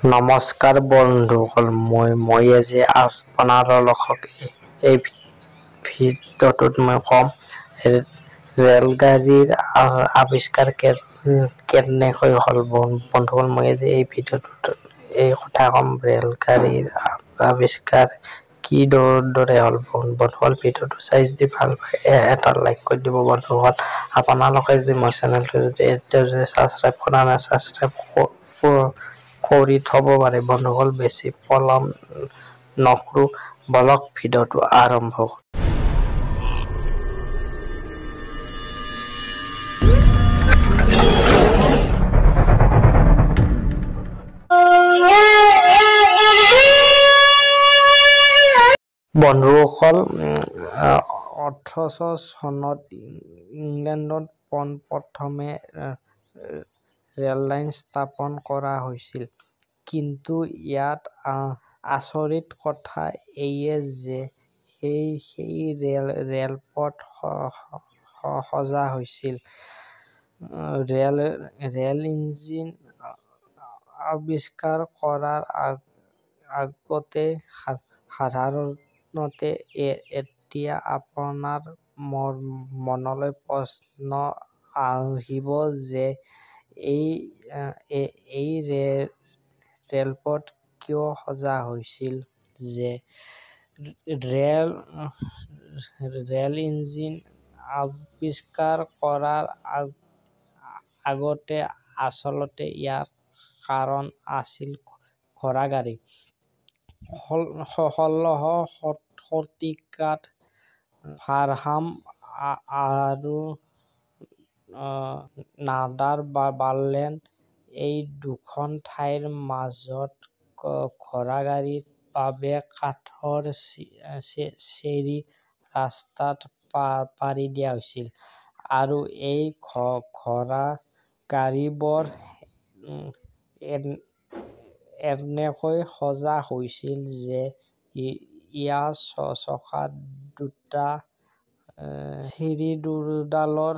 নমস্কাৰ বন্ধুসকল, মই আজি আপোনালোকক এই ভিডিঅ'টোত মই ক'ম ৰেলগাড়ীৰ আৱিষ্কাৰ কেনেকৈ হ'ল। বন্ধুসকল, মই আজি এই ভিডিঅ'টোত এই কথা ক'ম ৰেলগাড়ীৰ আৱিষ্কাৰ কি দৰে হ'ল। বন্ধুসকল, ভিডিঅ'টো চাই যদি ভাল পায় এটা লাইক কৰি দিব। বন্ধুসকল, আপোনালোকে যদি মোৰ চেনেলটো যদি এতিয়াও যদি ছাবস্ক্ৰাইব কৰা নাই, ছাবস্ক্ৰাইব কৰি থ'ব পাৰে। বন্ধুসকল, বেছি পলম নকৰোঁ, বলক ভিডিঅ'টো আৰম্ভ কৰোঁ। বন্ধুসকল, 1800 চনত ইংলেণ্ডত পোনপ্ৰথমে ৰেললাইন স্থাপন কৰা হৈছিল। কিন্তু ইয়াত আচৰিত কথা এয়ে যে সেই ৰেলপথ সজা হৈছিল ৰেল ইঞ্জিন আৱিষ্কাৰ কৰাৰ আগতেই। সাধাৰণতে এতিয়া আপোনাৰ মনলৈ প্ৰশ্ন আহিব যে এই ৰেলপথ কিয় সজা হৈছিল যে ৰেল ইঞ্জিন আৱিষ্কাৰ কৰাৰ আগতে। আচলতে ইয়াৰ কাৰণ আছিল ঘোঁৰাগাড়ী। 16শ শতিকাত ফাৰহাম আৰু নাদাৰবাৰ্লেণ্ড এই দুখন ঠাইৰ মাজত ঘোঁৰাগাড়ীৰ বাবে কাঠৰ চিৰি ৰাস্তাত পাৰি দিয়া হৈছিল আৰু এই ঘোঁৰাগাড়ীবোৰ এনেকৈ সজা হৈছিল যে ইয়াৰ চকা দুটা চিৰিদুডালৰ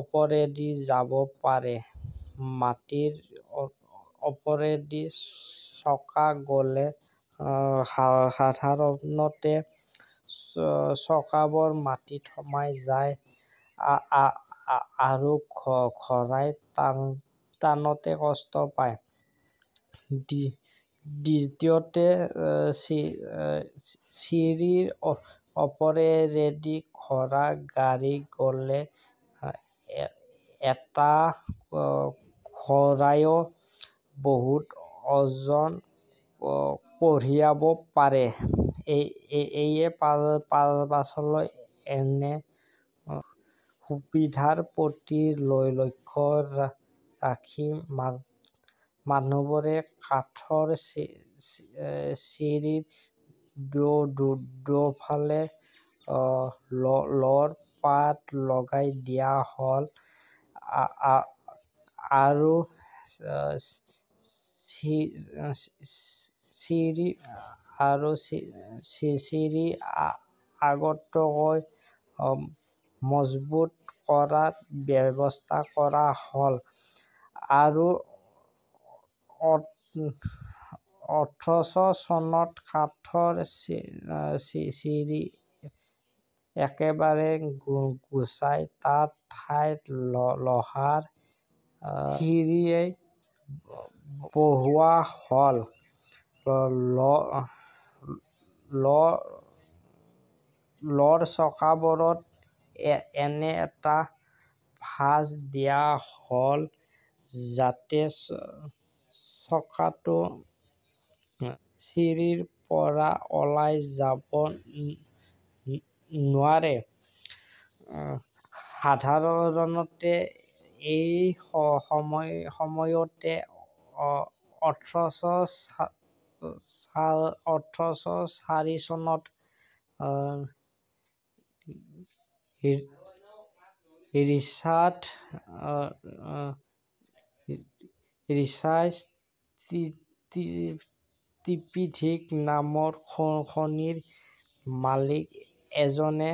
ওপৰেদি যাব পাৰে। মাটিৰ ওপৰেদি চকা গ'লে সাধাৰণতে চকাবোৰ মাটিত সোমাই যায় আৰু ঘোঁৰাই টানোতে কষ্ট পায়। দ্বিতীয়তে, চিৰিৰ ওপৰেদি ঘোঁৰা গাড়ী গ'লে এটা ঘোঁৰায়ো বহুত ওজন কঢ়িয়াব পাৰে। এয়ে পাছলৈ এনে সুবিধাৰ প্ৰতি লক্ষ্য ৰাখি মানুহবোৰে কাঠৰ চিৰিৰ দুয়োফালে লোৰ পাত লগাই দিয়া হ'ল আৰু চিৰি আগতকৈ মজবুত কৰাৰ ব্যৱস্থা কৰা হ'ল আৰু 1800 চনত কাঠৰ চিৰি একেবাৰে গুচাই তাৰ ঠাইত লোহাৰ চিৰিয়েই বহুওৱা হ'ল। লোৰ চকাবোৰত এনে এটা ভাঁজ দিয়া হ'ল যাতে চকাটো চিৰিৰ পৰা ওলাই যাব নোৱাৰে। সাধাৰণতে এই সময়তে 1804 চনত ৰিচাৰ্ড ট্ৰেভিথিক নামৰ খনিৰ মালিক এজনে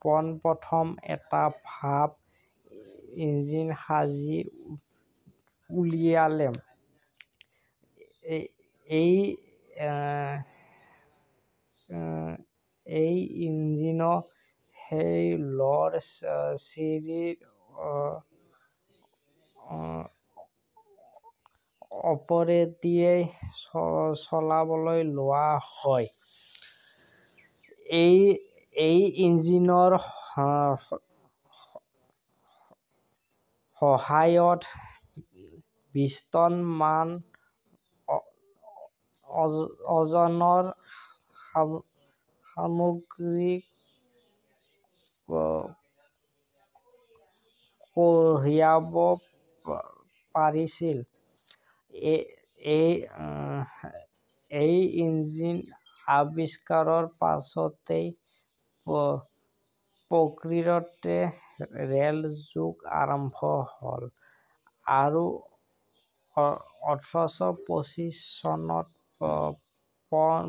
পোনপ্ৰথম এটা ভাপ ইঞ্জিন সাজি উলিয়ালে। এই এই ইঞ্জিনো সেই লোৰ চিৰিৰ ওপৰেদিয়েই চলাবলৈ লোৱা হয়। এই ইঞ্জিনৰ সহায়ত 20 টন মান ওজনৰ সামগ্ৰী কঢ়িয়াব পাৰিছিল। এই ইঞ্জিন আৱিষ্কাৰৰ পাছতেই প্ৰকৃততে ৰেল-যুগ আৰম্ভ হল আৰু 1825 চনত পোন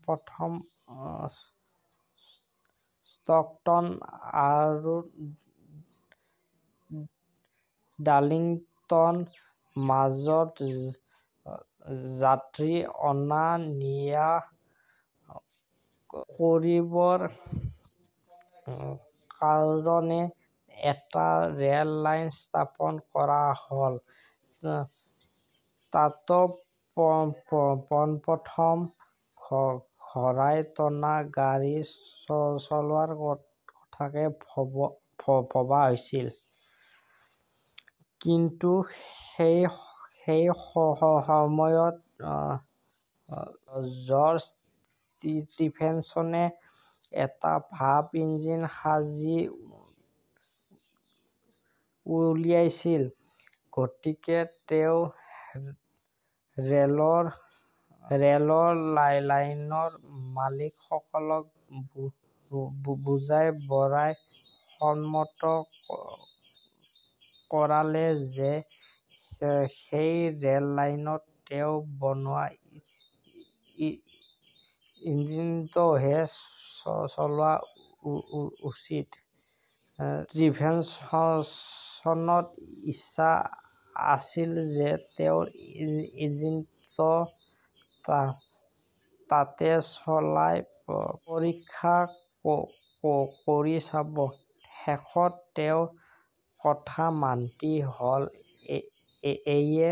প্ৰথম ষ্টকটন আৰু ডাৰ্লিংটনৰ মাজত যাত্ৰী অনা-নিয়া কৰিবৰ কাৰণে এটা ৰেল লাইন স্থাপন কৰা হল। তাতো পোনপ্ৰথম ঘোঁৰাই টনা গাড়ী চলোৱাৰ কথাকে ভবা হৈছিল। কিন্তু সেই সময়ত জৰ্জ ষ্টিফেনচনে এটা ভাপ ইঞ্জিন সাজি উলিয়াইছিল, গতিকে তেওঁ ৰেলৰ লাইনৰ মালিকসকলক বুজাই বঢ়াই সন্মত কৰালে যে সেই ৰেল লাইনত তেওঁ বনোৱা ইঞ্জিনটোহে চলোৱা উচিত। ষ্টিফেনচনৰ ইচ্ছা আছিল যে তেওঁৰ ইঞ্জিনটো তাতে চলাই পৰীক্ষা কৰি চাব। শেষত তেওঁৰ কথাত মান্তি হল। এয়ে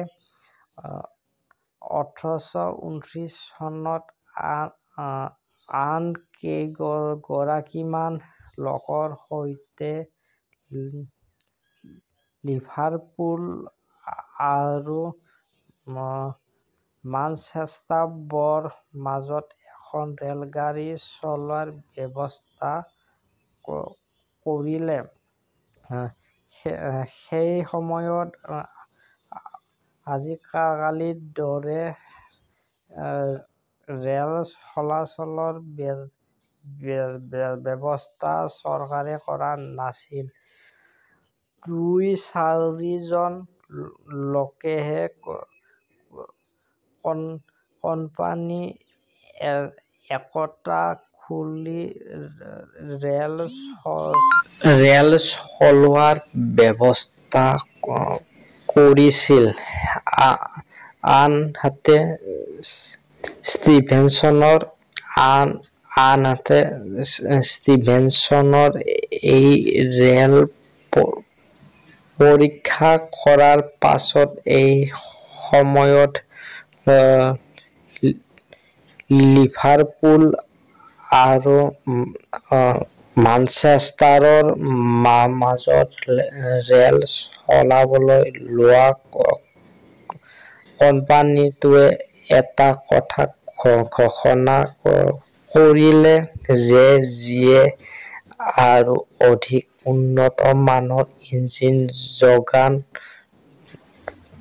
1829 চনত আন কেইগৰাকীমান লোকৰ সৈতে লিভাৰপুল আৰু মানচেষ্টাৰৰ মাজত এখন ৰেলগাড়ী চলোৱাৰ ব্যৱস্থা কৰিলে। সেই সময়ত আজিকালিৰ দৰে ৰেল চলাচলৰ ব্যৱস্থা চৰকাৰে কৰা নাছিল। দুই-চাৰিজন লোকেহে কোম্পানী একোটা খুলি ৰেল চলোৱাৰ ব্যৱস্থা কৰিছিল। আনহাতে ষ্টিভেনচনৰ এই ৰেল পৰীক্ষা কৰাৰ পাছত এই সময়ত লিভাৰপুল আৰু মানচেষ্টাৰৰ মাজত ৰেল চলাবলৈ লোৱা কোম্পানীটোৱে এটা কথা ঘোষণা কৰিলে যে যিয়ে আৰু অধিক উন্নত মানৰ ইঞ্জিন যোগান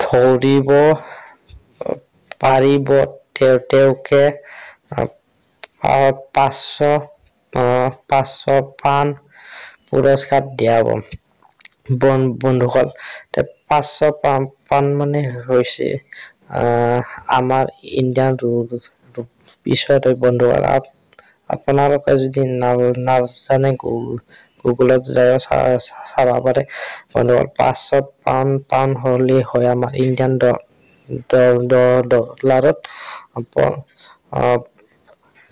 ধৰিব পাৰিব তেওঁকে 500 পাউণ্ড পুৰস্কাৰ দিয়া হ'ব। বন্ধুসকল, 500 পাউণ্ড মানে হৈছে আমাৰ ইণ্ডিয়ান ৰুপিছত। বন্ধুসকল, আপোনালোকে যদি নাজানে, গুগলত যাই চাব পাৰে। বন্ধুসকল, 500 পাউণ্ড হ'লে হয় আমাৰ ইণ্ডিয়ান ডলাৰত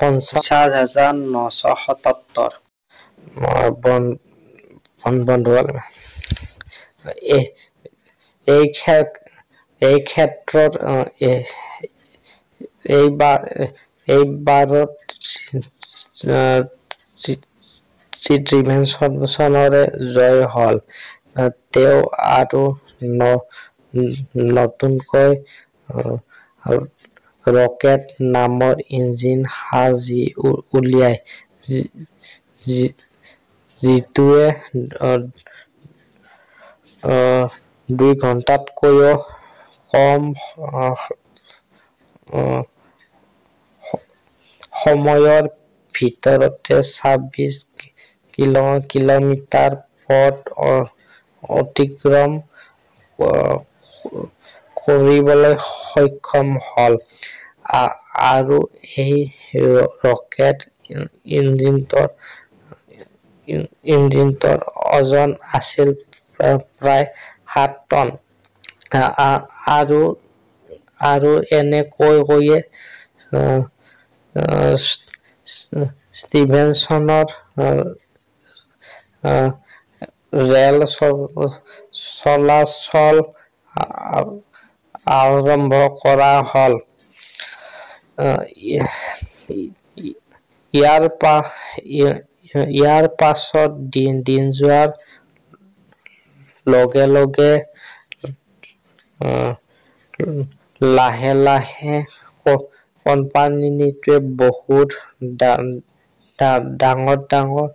50,977। বন্ধুসকল, এই ক্ষেত্ৰত এইবাৰত ষ্টিভেনছনৰে জয় হ'ল। তেওঁ আৰু নতুনকৈ ৰকেট নামৰ ইঞ্জিন সাজি উলিয়ায়, যিটোৱে 2 ঘণ্টাতকৈও কম সময়ৰ ভিতৰতে 26 কিলোমিটাৰ পথ অতিক্ৰম কৰিবলৈ সক্ষম হ'ল। আৰু এই ৰকেট ইঞ্জিনটোৰ ওজন আছিল প্ৰায় 7 টন। আৰু এনেকৈয়ে ষ্টিভেনছনৰ ৰেল চলাচল আৰম্ভ কৰা হ'ল। ইয়াৰ পাছত দিন যোৱাৰ লগে লগে লাহে লাহে কোম্পানীটোৱে বহুত ডাঙৰ ডাঙৰ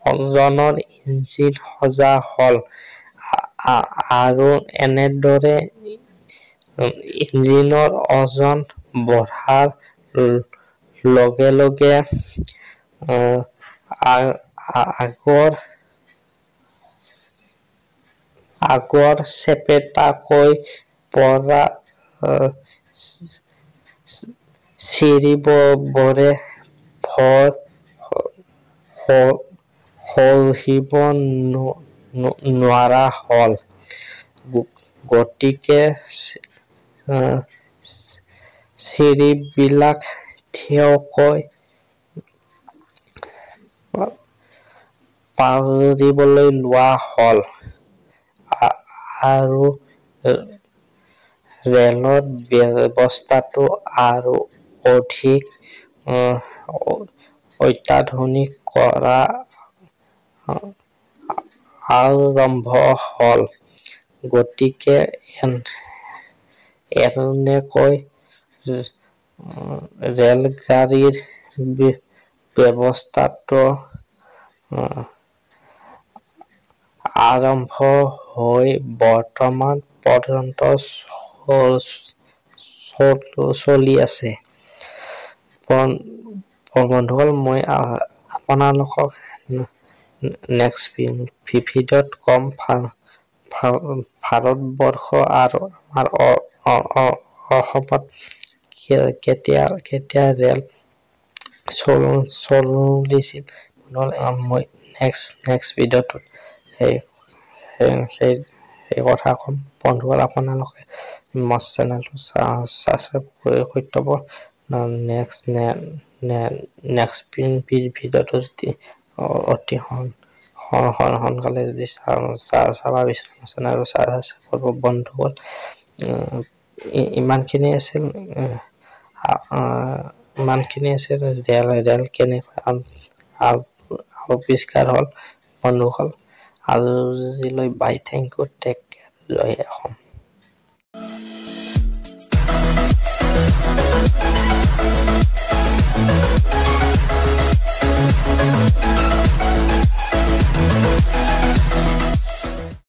ওজনৰ ইঞ্জিন সজা হ'ল। আৰু এনেদৰে ইঞ্জিনৰ ওজন বঢ়াৰ লগে লগে আগৰ চেপেটাকৈ পৰা চিৰিবোৰে ভৰ সহিব নোৱাৰা হ'ল। গতিকে চিৰিবিলাক থিয়কৈ পাৰিবলৈ লোৱা হ'ল। আৰু ৰেলৰ ব্যৱস্থাটো আৰু অধিক অত্যাধুনিক কৰা আৰম্ভ হ'ল। গতিকে এনেকৈ ৰেলগাড়ীৰ ব্যৱস্থাটো আৰম্ভ হৈ বৰ্তমান পৰ্যন্ত চলি আছে। বন্ধুসকল, মই আপোনালোকক নেক্সট ভিডিঅ'ত ক'ম ভাৰতবৰ্ষ আৰু আমাৰ অসমত কেতিয়া কেতিয়া ৰেল চলিছিল। মই নেক্সট ভিডিঅ'টোত সেই সেই সেই কথা ক'ম। বন্ধুসকল, আপোনালোকে মোৰ চেনেলটো ছাবস্ক্ৰাইব কৰি থ'ব। নেক্সট নেক্সট ভিডিঅ'টো যদি অতি সোনকালে যদি চাব বিচাৰে, চেনেলটো ছাবস্ক্ৰাইব কৰিব। বন্ধুসকল, ইমানখিনি আছিল ৰেল কেনেকৈ আৱিষ্কাৰ হ'ল। বন্ধুসকল, আজিলৈ bye, thank you, take care, Jay Assam.